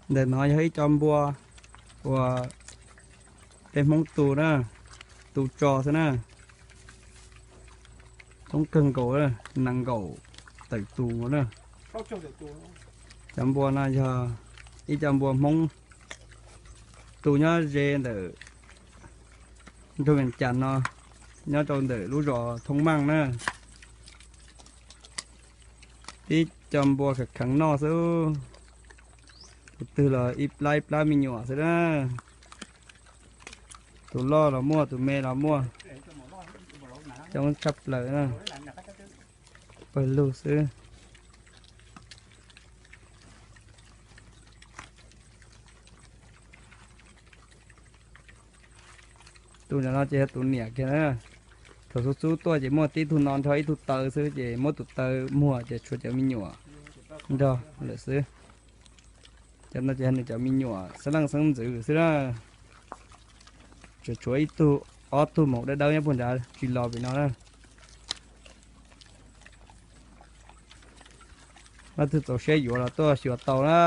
Ntawm no yog ib co npua uas peb Hmoob tu na, tu tso xwb na. Coob kawg nkaus, nees nkaum tawm tus na. Cov npua no yog ib co npua Hmoob tu nyob ze ntawm nroog Vees Cas no, nyob rau ntawm lub zos Thoob Maj na. Tib co npua kheev kheev noj xwb, tus twg los ib plab ib plab me nyuam xwb na. Tus loj los muaj, tus me los muaj, coob tshaj plaws na, pawg lug xwb. Tus no ces yog tus niam kiag na. Thaum xub xub tuaj ces muaj tib tug no nrog ib tug taw xwb, ces muab tus taw muag ces tshuav cov me nyuam nrog lawm xwb. Cov no ces yog nws cov me nyuam xeeb leej xeeb ntxwv xwb na. Tseem tshuav ib tug, ob tug maum dawb dawb nyob puag nrad tsis los pem no na. Leej twg txaus siab yuav los tuaj xyuas tau na.